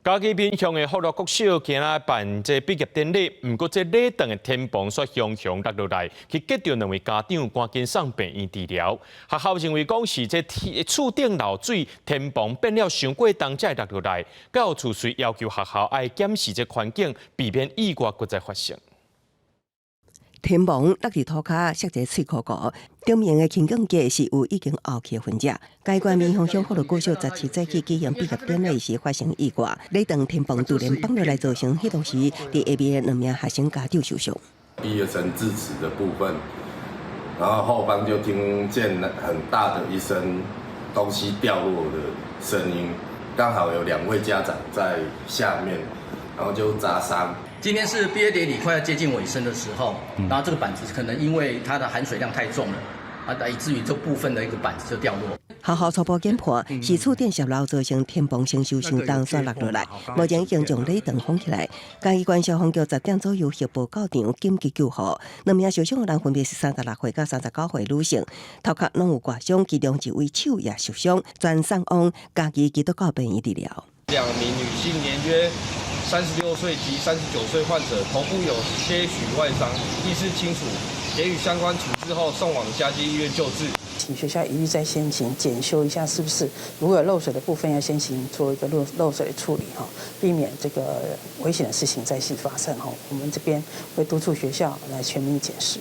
嘉義民雄的福樂國小今仔辦這畢業典禮，毋過這禮堂的天棚煞雄雄落落來，去激著兩位家長趕緊送病院治療。學校認為講是這天厝頂漏水，天棚變了傷過重才會落落來。教育處遂要求學校愛檢視這環境，避免意外閣再發生。天棚落佇塗跤，摔一个碎箍箍，頂面的輕鋼架是有已經凹去的痕跡。該縣民雄鄉福樂國小17早起舉行畢業典禮時發生意外，禮堂天棚突然放落來造成彼當時佇下面的兩名學生家長受傷。畢業生致辭的部分，然後後方就聽見很大的一聲東西掉落的聲音，剛好有兩位家長在下面，然後就砸傷。今天是畢業典禮快要接近尾聲的時候，然後這個板子可能因為它的含水量太重了，啊，以至於這部分的一個板子就掉落。學校初步研判是厝頂洩漏造成天棚承受傷重，煞落落來。目前已經將禮堂封起來。嘉義縣消防局10點左右協報到場緊急救護，兩名受傷的人分別是36歲佮39歲女性，頭殼攏有割傷，其中一位手也受傷，全送往嘉義基督教病院治療。兩名女性年約36歲及39歲患者，頭部有些許外傷，意識清楚，給予相關處置後送往嘉基醫院救治。請學校一律再先行檢修一下，是不是如果有漏水的部分，要先行做一個漏水的處理哈，避免這個危險的事情再次發生哈。我們這邊會督促學校來全面檢視。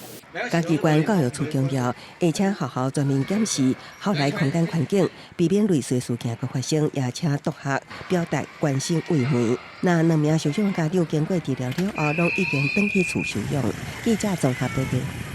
嘉義縣教育處強調，會請學校全面檢視校內空間環境，避免類似事件閣發生，也請督學表達關心慰問。那兩名受傷家長經過治療了後，攏已經轉去厝休養。記者綜合報道。